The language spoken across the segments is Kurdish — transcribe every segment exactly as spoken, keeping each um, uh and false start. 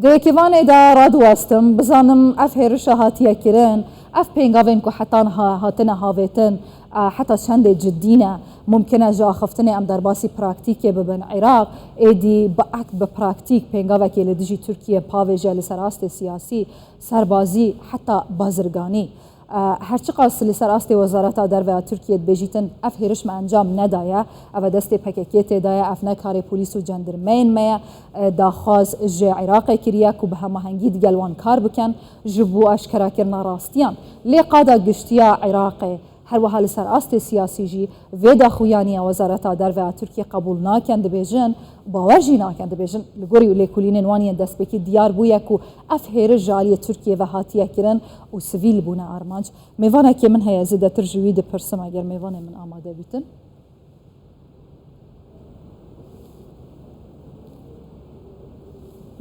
Di kêvanê de radiwestim, bizanim ev hêrişa hatiye kirin, ev pêngavên ku heta niha hatine havêtin, e, heta çendê cidî ne? Mumkin e ji axiftinê em derbasî praktîkê bibin. Iraq êdî bi ek bi praktîk pêngavekê li dijî Tirkiyê pavêje li ser astê siyasî, serbazî, heta bazirganî. E, her çiqas li ser astê Wezareta Derve ya Tirkiyê dibêjîtin, ev hêriş me encam nedaye, ev e destê P K K tê daye, ev ne karê polîs û cendirmeyên me ye. E, daxwaz ji Iraqê kiriye ku bi hemahengî digel wan kar bikin ji bo eşkerakirina rastiyan. Lê qada giştiya Iraqê, her wiha li ser astê siyasî jî vê daxuyaniya Wezareta Derve ya Tirkiyê qebûl nakin, dibêjin, bawer jî nakin, dibêjin, li gorî lêkolînên wan yên destpêkî diyar bûye ku ev hêriş ji aliyê Tirkiyê ve hatiye kirin û sivîl bûne armanc. Mêvanekê min heye, zêdetir ji wî dipirsim, eger mêvanê min amade bîtin.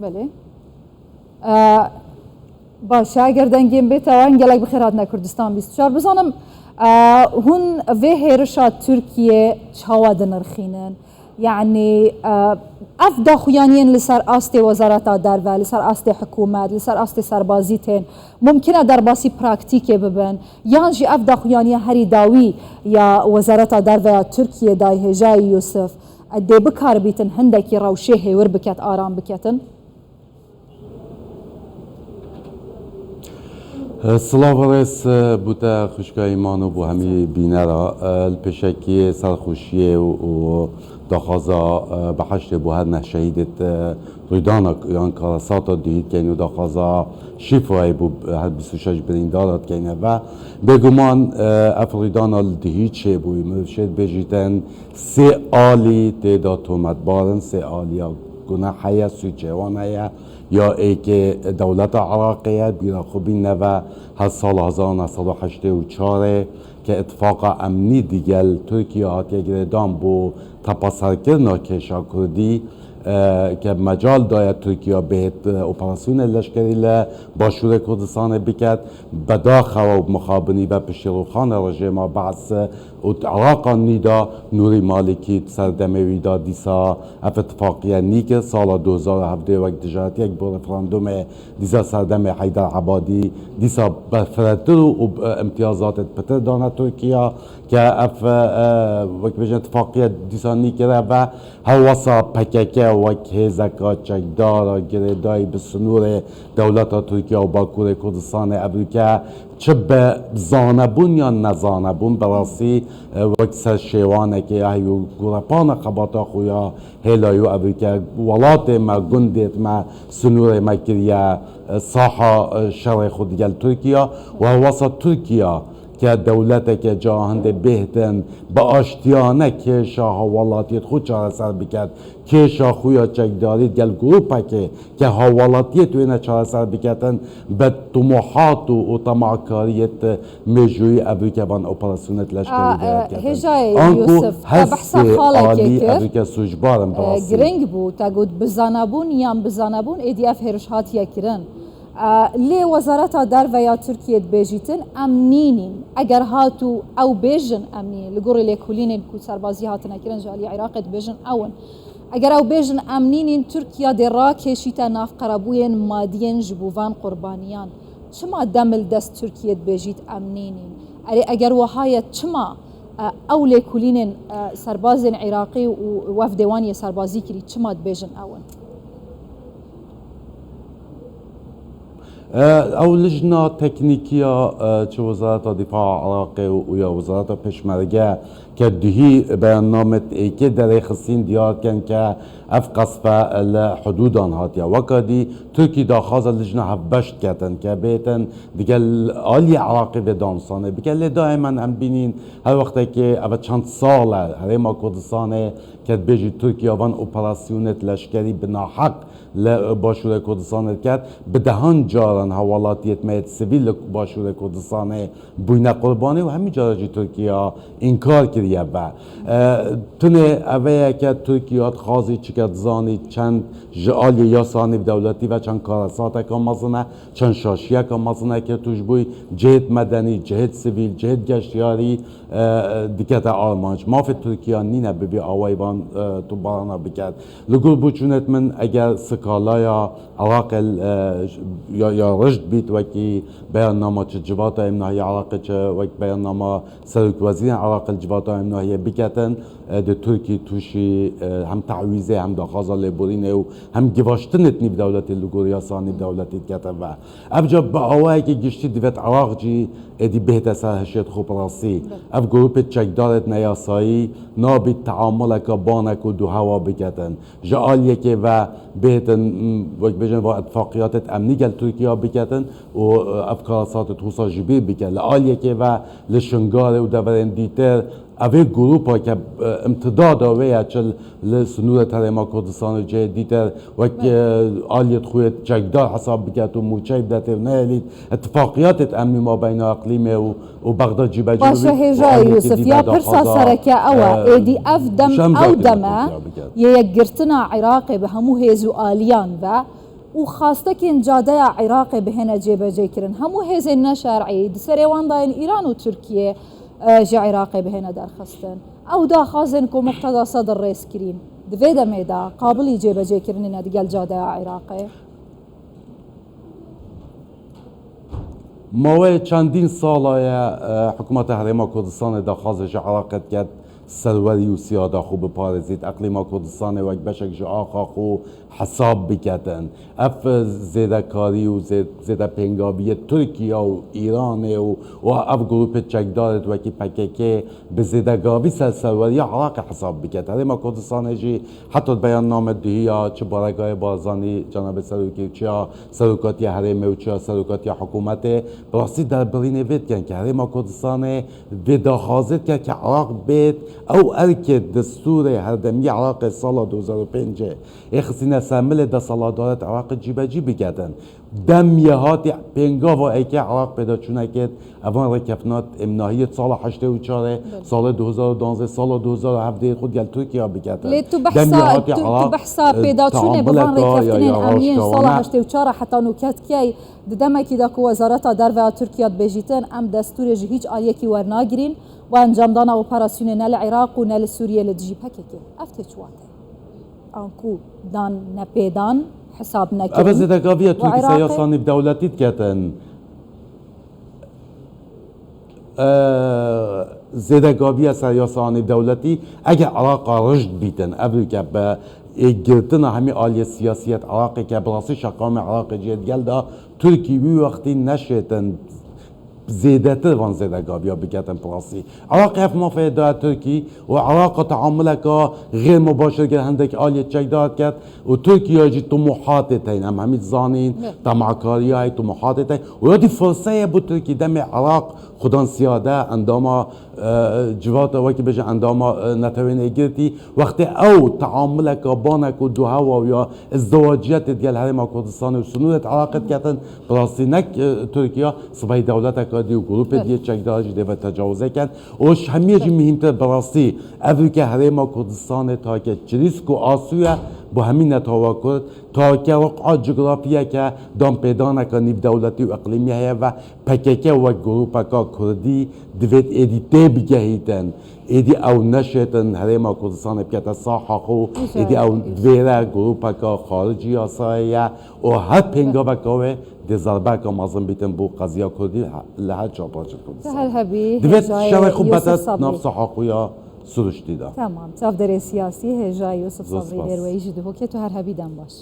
Belê. E, baş e, eger dengên bê te wan, gelek bi xêr hatine Kurdistan bîst û çar. Bizanim, e, hûn vê hêrişa Tirkiyê çawa dinirxînin? Yanî, e, ev daxuyaniyên li ser astê Wezareta Derve, li ser astê hikûmet, li ser astê serbazî tên, mumkin e derbasî praktîkê bibin, yan jî ev daxuyaniya herî dawî ya Wezareta Derve ya Tirkiyê dayihêjayî Yusuf, e, dê bikaribîtin hindekî rewşê hêwir biket, aram biketin? Silav û rêz bo te xwişka Îman û bo hemî bînera. Li pêşekî serxweşiyê û, û daxwaza, e, behiştê bo her neh şehîdê, e, rûdana yan karesata duhî dikeyn û daxwaza şîfayê bo her bîst û şeş birîndara dikeyne ve. Bêguman, e, ev rûdana li duhî çêbûyî. Min şêt bêjîtin, sê alî tê de tometbar in, sê aliya guna heye, sûcê wan heye. Ya êkê dewleta Iraqê ye, bîra xwe bîne ve her sala hezar neh sed û heştê û çarê ke îtifaqa emnî digel Tirkiye hatiye girêdan bo tepaserkirina kêşa Kurdî, e, ke mecal daye Tirkiye bihêt, e, operasyonê leşkerî li Başûrê Kurdistanê biket, bedaxewa û mixabinî ve piştî rûxana rejêma Be'sê û Iraqa nî da. Nûrî Malîkî di serdemê wî de dîsa ev îtifaqiye nî kir. Sala du hezar û hevdeh wek dijaretiyek bo referandumê dîsa serdemê Heyder Ebadî dîsa berfiretir û, û, e, îmtiyazatê pitir dane Tirkiye ke ev, e, wek bêjin îtifaqiye dîsa nî kire ve. Hewasa P K K wek hêzeka çekdara girêdayî bi sinûrê dewleta Tirkiye û Bakurê Kurdistanê evrûke çi bi zanebûn yan nezanebûn, bi rastî, e, wek serşêwanekê ya heyî û gorepana xebata xwe ya hêlayî û evrûke welatê me, gundêt me, sinûrê me kiriye, e, saha, e, şerê xwe digel Tirkiye û hewasa Tirkiye ke dewleteke ca hindê bêhtin bi aştiyane kêşa hawalatiyêt xwe çareser biket, kêşa xwe ya çekdarî gel grûpekê ke hawalatiyêt wêne çareser biketin, bi tumuhat û, û temakariyêt mêjûyî evrûke van operasyonêt leşkerî A, e, diyar ketin. Hêjayê Anku Yusuf, her te behsa sê xalekê alî kir, evrûke sûcbar in bi e, rastî. Girîng bû, te got bizanebûn yan bizanebûn, êdî ev hêriş hatiye kirin. E, lê Wezareta Derve ya Tirkiyê dibêjîtin, em nînîn. Eger hat û ew bêjin em nînîn, li gorî lêkolînên ku serbazî hatine kirin ji alî Iraqê dibêjin ew in. Eger ew bêjin em nînîn, Tirkiye dê rakêşîte nav qerebûyên madiyên ji bo van qurbaniyan. Çima dem li dest Tirkiyê dibêjît em nînîn? Erê, eger wiha ye, çima, e, ew lêkolînên, e, serbazên Iraqî û wefdê wan yê serbazî kirî, çima dibêjin ew in? E, ew lijna teknîkî ya, e, çi Wezareta Dîfa Iraqê û, û ya Wezareta Pêşmerge ke duhî beyannamê êkê derêxistin diyar ken ke ev qesfe li hudûdan hatiye. Weka dî Tirkî daxwaza lijna hevbeş diketin ke bêtin digel aliyê Iraqê vê danûstanê bike. Lê daîmen em bînîn her wextekê, ev çend sal e, Herêma Kurdistanê ke dibêjî Tirkiye van operasyonêt leşkerî bi naheq li Başûrê Kurdistanê diket, bi dehan caran hewalatiyêt me yêt sivîl li Başûrê Kurdistanê bûyne qurbanî û hemî cara jî Tirkiye înkar kirî. ye ve. E, Tunê eve ye ke Tirkiye dixwazî çike dizanî çend ji aliyê yasa nêvdewletî ve çend karesateka mezin e, çend şaşiyeka mezin e ke tûj bûyî, cihêt medenî, cihêt sivîl, cihêt geştiyarî, e, dikete armanc. Mafê Tirkiye nîne bi vî awayî van, e, tu barana biket. Li gor boçûnêt min eger skalaya Iraqê, e, ya, ya rişt bît wekî beyannama çi civata em nahiyê Iraqê çi wek beyannama Serokwezîrên Iraqê li civata em nahiyê biketin, e, di Tirkî tûşî, e, hem tewîzê hem daxwaza lêborînê û hem givaştinê nîvdewletî li gor yasa nîvdewletî dikete ve. Ev ca bi awayekî giştî divêt Iraq jî êdî bihête ser hişê xwe bi rastî. Ev grûpê çekdarêt neyasayî nabît teamuleka banek û duhewa biketin. Ji aliyekê ve bihêtin, m, wek bêjin, va îtifaqiyatêt emnî gel Tirkiye biketin û, e, ev karasatêt wisa ji bîr bike. Li aliyekê ve li Şingalê û deverên dîtir evê grûpa ke, e, imtidada wê ye çi li sinûrê Herêma Kurdistanê cihê dîtir wek, e, aliyêt xwe yê çekdar hesab biket û mûçey bidetê û neyelît îtifaqiyatêt emnî mabeyna eqlîmê û û Bexda cîbecî Baş e, hêja Yûsif, ya pirsa sereke ew e, êdî ev dem, ew dem e, yê yekgirtina Iraqê bi hemû hêz û aliyan ve û xastekên cadeya Iraqê bihêne cêbecêkirin. Hemû hêzên neşer'î di serê wan de yên Îran û Tirkiye, e, ji Iraqê bihêne derxistin. Ew daxwazên ku Muqteda Sedr rêz kirîn, di vê demê de qabilî cêbecêkirinê ne digel cadeya Iraqê? Maweyê çendîn sala ye, e, hikûmeta Herêma Kurdistanê daxwazê ji Iraqê diket serwerî û siyada xwe biparêzît, eqlîma Kurdistanê wek beşek ji axa xwe hesab biketin. Ev, e, zêdekarî û zê-, zêdepêngaviyê Tirkiye û Îranê û, û ev grûpê çekdarêt wekî P K K bi zêdegavî ser serweriya Iraqê hesab biket. Herêma Kurdistanê jî heta beyanname duhiya çi baregayê Barzanî, cenabê serokê, û çiya serokatiya herêmê û çiya serokatiya hikûmetê, bi rastî derbirînê vê dikin ke Herêma Kurdistanê vê daxwazê dike ke Iraq bêt ew erkê destûrê herdemî Iraqê sala du hezar û pêncê ê xistîne ser milê desthilatdarêt Iraqê cîbecî biketin. Dem yê hatî pêngava êkê Iraq pêdaçûnekê evan rêkeftinat êmnahiyê sala heştê û çarê, salê du hezar û danzdeh, sala du hezar û hevdeh xwe gel Tirkiye biketin. Lê tu behsa, tu, tu behsa pêdaçûnê bi van rêkeftinên emniyên sala heştê û çar heta nûke dikey, di demekî de ku Wezareta Derve ya Tirkiye dibêjîtin, em destûrê ji hîç aliyekî wernagirîn bo encamdana operasyonê ne li Iraq û ne li Sûriyê li dijî P K K. Ev tê çi wate? Anku dan nepêdan, hesab nekirin. Ev zêdegaviya Tirkî ser yasa nêvdewletî diketin. E, zêdegaviya ser yasa nêvdewletî, eger Iraqa rişt bîtin, ev ke bi êgirtina hemî aliyê siyasiyet Iraqê ke bi rastî şeqamê Iraqê cihê digel de Tirkî wî wextî neşêtin zêdetir van zêdegaviya biketin bi rastî. Iraq ev mafê da Tirkî û Iraq teamuleka xêr mubaşir gel hindek aliyê çekdar ket û Tirkiye jî tumuhatê teyn. Em hemî zanîn, temakariyayê tumuhatê teyn. Û ya dî firseyê bo Tirkî demê Iraq xudan siyade endama, e, civata wekî bêje endama, e, Netewên Êgirtî, wextê ew teamuleka banek û duhewa ya izdewaciyetê digel Herêma Kurdistanê û sinûret Iraqê diketin, bi rastî nek, e, Tirkiye, sibehî dewleteka dî û grûpê diyê çekdar jî dê ve tecawizê ken. Û ji hemiyê jî muhîmtir bi rastî ev ke Herêma Kurdistanê take çirîsk û asû ye bo hemî netewa Kurd, take wiq'a cografiyeke danpêdaneke nîvdewletî û iqlîmî heye ve P K K wek grûpeka Kurdî divêt êdî tê bigehîtin. Êdî ew neşêtin Herêma Kurdistanê bikete saha xwe û êdî ew divêre grûpeka xaricî yasayê ye û her pêngaveka wê dê zerbeka mezin bîtin bo qeziya Kurdî he-, li her çar parçe Kurdistanê. Her hebî. Divêt şerê xwe bete nav saha xwe ya siruştî de. Tamam. Çavderê siyasî hêja Yûsif Sabrî Lêrweyî ji Duhokê, tu her hebî dem baş.